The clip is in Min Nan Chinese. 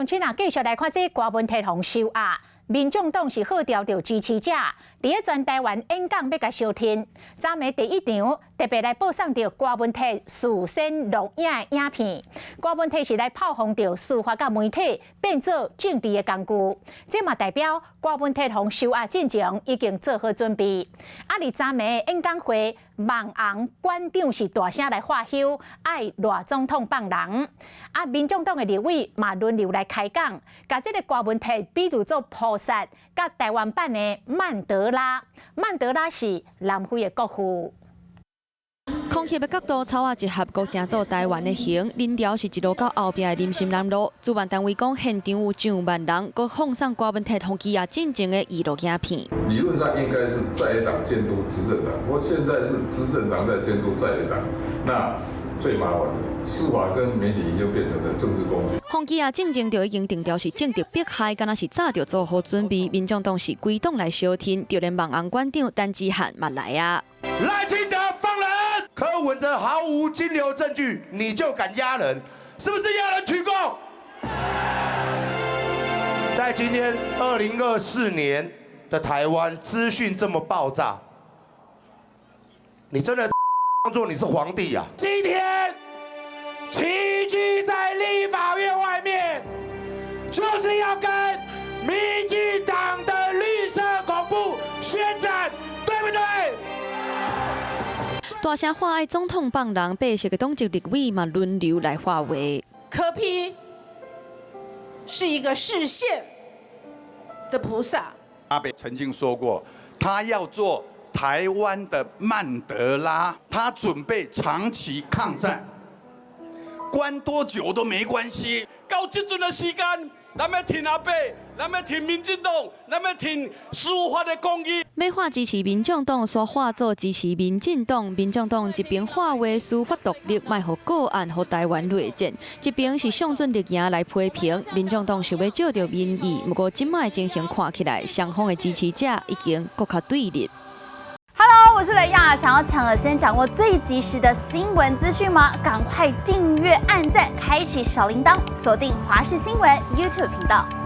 請啊，繼續來看這柯文哲予收押，民眾黨是號召著支持者，佇咧全台灣演講欲共相聽。昨暝第一場特別來播送著柯文哲事先錄影的影片。柯文哲是來炮轟著司法佮媒體變做政治的工具，這嘛代表柯文哲予收押進前已經做好準備。啊，佇昨暝演講會，網紅館長是大聲來喝囂，愛賴總統放人。啊，民眾黨的立委嘛輪流來開講，共這個柯文哲比喻做菩薩，佮台灣版的曼德拉。曼德拉是南非的國父。空拍的角度，草仔集合閣成做台灣的形，人潮是一路到後壁的林森南路。主辦單位講，現場有上萬人，閣放送柯文哲予羈押進前的預錄影片。理論上應該是在野黨監督執政黨，不過現在是執政黨在監督在野黨，那最麻煩的，司法跟媒體已經變成了政治工具。予羈押進前就已經定調是政治迫害，敢若是早就做好準備。民眾黨是規黨來相挺，就連網紅館長陳之漢嘛來啊。賴清德放人，柯文哲毫無金流證據，你就敢押人，是不是要人取供？在今天2024年的台灣，資訊這麼爆炸，你真的當做你是皇帝啊？今天齊聚在立法院外面，就是要跟民進黨的綠色恐怖宣戰，對不對？大聲喊愛總統放人，白色的黨籍立委嘛輪流來發話。柯 P 是一個示憲的菩薩。阿扁曾經說過，他要做台灣的曼德拉，他準備長期抗戰，關多久都沒關係。到這陣的時間，咱欲挺阿伯，咱欲挺民進黨，咱欲挺司法的公義。欲喊支持民眾黨，煞化做支持民進黨。民眾黨一邊喊話司法獨立，莫予個案予台灣內戰；一邊是上陣綠營來批評民眾黨想欲借著民意。毋過這擺情形看起來，雙方的支持者已經閣較對立。 Hello，我是雷亞，想要搶先掌握最及時的新聞資訊嗎？趕快訂閱、按讚、開啟小鈴鐺，鎖定華視新聞 YouTube 頻道。